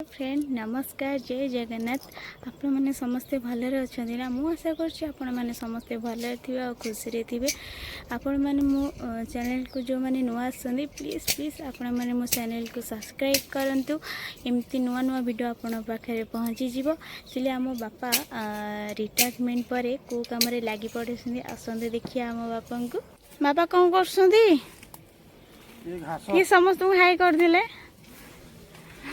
Friend, ନମସ୍କାର, ଜୟ ଜଗନ୍ନାଥ। ଆପଣମାନେ ସମସ୍ତେ ଭଲରେ ଅଛନ୍ତି ନା? ମୁଁ ଆଶା କରୁଛି ଆପଣମାନେ ସମସ୍ତେ ଭଲରେ ଥିବେ ଆଉ ଖୁସିରେ ଥିବେ। ଆପଣମାନେ ମୋ ଚ୍ୟାନେଲକୁ ଯେଉଁମାନେ ନୂଆ ଆସୁଛନ୍ତି, ପ୍ଲିଜ୍ ପ୍ଲିଜ୍ ଆପଣମାନେ ମୋ ଚ୍ୟାନେଲକୁ ସବସ୍କ୍ରାଇବ୍ କରନ୍ତୁ। ଏମିତି ନୂଆ ନୂଆ ଭିଡ଼ିଓ ଆପଣଙ୍କ ପାଖରେ ପହଞ୍ଚିଯିବ। ଆକ୍ଚୁଆଲି ଆମ ବାପା ରିଟାୟାରମେଣ୍ଟ ପରେ କେଉଁ କାମରେ ଲାଗି ପଡ଼ିଛନ୍ତି, ଆସନ୍ତୁ ଦେଖିବା ଆମ ବାପାଙ୍କୁ। ବାପା, କ'ଣ କରୁଛନ୍ତି? ଏ ଘାସ। କିଏ ସମସ୍ତଙ୍କୁ ହାଇ କରିଦେଲେ?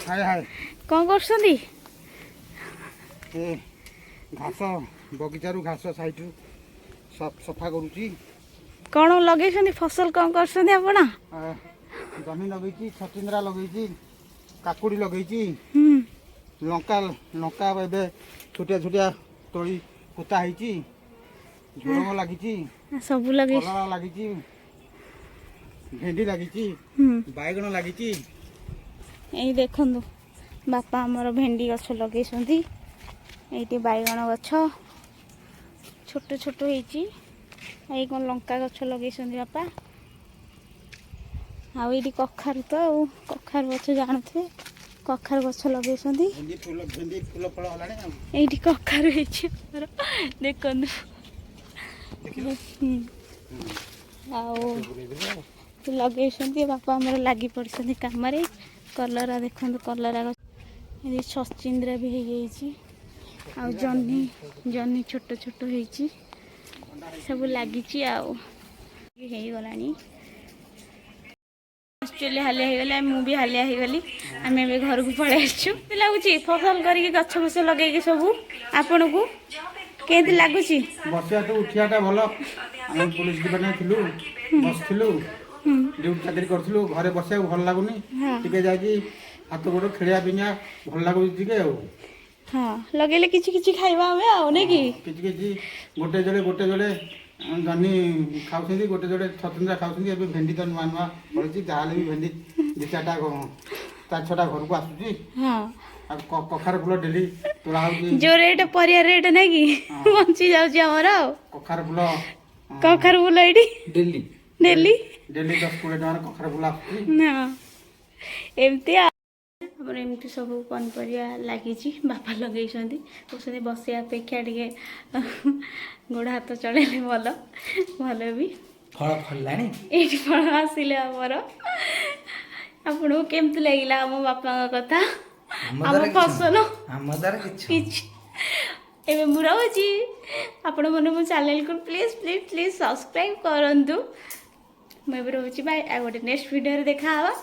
ହାଏ ହାଏ। କ'ଣ କରୁଛନ୍ତି? ଏ ଘାସ, ବଗିଚାରୁ ଘାସ ସାଇଡ଼ରୁ ସଫା କରୁଛି। କ'ଣ ଲଗେଇଛନ୍ତି? ଫସଲ କ'ଣ କରୁଛନ୍ତି ଆପଣ? ଜହ୍ନି ଲଗେଇଛି, ଛଚିନ୍ଦ୍ରା ଲଗେଇଛି, କାକୁଡ଼ି ଲଗେଇଛି। ଲଙ୍କା ଲଙ୍କା ଏବେ ଛୋଟିଆ ଛୋଟିଆ ତଳି ପୋତା ହେଇଛି। ଝୁଡ଼ଙ୍ଗ ଲାଗିଛି। ସବୁ ଲଗେଇ କଲରା ଲାଗିଛି, ଭେଣ୍ଡି ଲାଗିଛି, ବାଇଗଣ ଲାଗିଛି। ଏଇ ଦେଖନ୍ତୁ, ବାପା ଆମର ଭେଣ୍ଡି ଗଛ ଲଗେଇଛନ୍ତି। ଏଇଠି ବାଇଗଣ ଗଛ ଛୋଟ ଛୋଟ ହେଇଛି। ଏଇ କ'ଣ ଲଙ୍କା ଗଛ ଲଗେଇଛନ୍ତି ବାପା। ଆଉ ଏଇଠି କଖାରୁ ତ, ଆଉ କଖାରୁ ଗଛ ଜାଣୁଥିବେ, କଖାରୁ ଗଛ ଲଗେଇଛନ୍ତି। ଭେଣ୍ଡି ଫୁଲ, ଭେଣ୍ଡି ଫୁଲ ଫଳ ହେଲାଣି ଆଉ। ଏଇଠି କଖାରୁ ହେଇଛି ଆମର, ଦେଖନ୍ତୁ। ଦେଖିଲ? ହୁଁ। ଆଉ ବୁଲେଇଦେଲେ ଆଉ। ଲଗେଇଛନ୍ତି, ବାପା ଆମର ଲାଗି ପଡ଼ିଛନ୍ତି କାମରେ। କଲରା ଦେଖନ୍ତୁ, କଲରା ଗଛ। ଏଠି ଛଚିନ୍ଦ୍ରା ବି ହେଇଯାଇଛି ଆଉ ଜହ୍ନି, ଜହ୍ନି ଛୋଟ ଛୋଟ ହେଇଛି। ସବୁ ଲାଗିଛି ଆଉ ହେଇଗଲାଣି। ଆକ୍ଚୁଆଲି ହାଲିଆ ହେଇଗଲେ, ମୁଁ ବି ହାଲିଆ ହେଇଗଲି। ଆମେ ଏବେ ଘରକୁ ପଳେଇ ଆସିଛୁ। କେମିତି ଲାଗୁଛି ଫସଲ କରିକି, ଗଛ ଫସ ଲଗେଇକି ସବୁ, ଆପଣଙ୍କୁ କେମିତି ଲାଗୁଛି? ବସିବାଠୁ ଉଠିବାଟା ଭଲ। ଆମେ ପୋଲିସ ଡିପାର୍ଟମେଣ୍ଟ ଥିଲୁ, ବସିଥିଲୁ, ଡ୍ୟୁଟି ଚାକିରି କରୁଥିଲୁ। ଘରେ ବସିବାକୁ ଭଲ ଲାଗୁନି। ଟିକେ ଯାଇକି ହାତ ଗୋଡ଼ ଖେଳିବା ପିଇବା ଭଲ ଲାଗୁଛି ଟିକେ ଆଉ। ହଁ, ଲଗେଇଲେ କିଛି କିଛି ଖାଇବା ଆମେ ଆଉ, ନାଇଁ କି? କିଛି କିଛି, ଗୋଟେ ଯୋଡ଼େ ଗୋଟେ ଯୋଡ଼େ ଜହ୍ନି ଖାଉଛନ୍ତି, ଗୋଟେ ଯୋଡ଼େ ଛଚିନ୍ଦ୍ରା ଖାଉଛନ୍ତି। ଏବେ ଭେଣ୍ଡି ତ ନୂଆ ନୂଆ ଫଳିଛି, ଯାହାହେଲେ ବି ଭେଣ୍ଡି ଦୁଇ ଚାରିଟା, ଚାରି ଛଅଟା ଘରକୁ ଆସୁଛି। ଆଉ କଖାରୁ ଫୁଲ ଡେଲି ତୋଳା ହଉଛି। ଯୋଉ ରେଟ୍, ପରିବା ରେଟ୍, ନାଇଁ କି? ହଁ। ବଞ୍ଚି ଯାଉଛି ଆମର ଆଉ। କଖାରୁ ଫୁଲ କଖାରୁ ଫୁଲ ଏଇଠି ଡେଲି। ଡେଲି। ଡେଲି 10-20 ଟଙ୍କାର କଖାରୁ ଫୁଲ ଆସୁଛି। ନା, ଏମିତି ଆଉ ଆମର ଏମିତି ସବୁ ପନିପରିବା ଲାଗିଛି, ବାପା ଲଗେଇଛନ୍ତି। କହୁଛନ୍ତି ବସିବା ଅପେକ୍ଷା ଟିକେ ଗୋଡ଼ ହାତ ଚଳେଇଲେ ଭଲ, ଭଲ ବି। ଫଳ ଫଳିଲାଣି। ଏଇଠି ଫଳ ଆସିଲେ ଆମର। ଆପଣଙ୍କୁ କେମିତି ଲାଗିଲା ଆମ ବାପାଙ୍କ କଥା? ଆମ ଆମ ଦ୍ୱାରା କିଛି ଫସଲ? ଆମ ଦ୍ୱାରା କିଛି କିଛି। ଏବେ ମୁଁ ରହୁଛି। ଆପଣମାନେ ମୋ ଚ୍ୟାନେଲକୁ ପ୍ଲିଜ୍ ପ୍ଲିଜ୍ ପ୍ଲିଜ୍ ସବସ୍କ୍ରାଇବ୍ କରନ୍ତୁ। ମୁଁ ଏବେ ରହୁଛି, ବାଇ। ଆଉ ଗୋଟେ ନେକ୍ସଟ ଭିଡ଼ିଓରେ ଦେଖା ହେବା।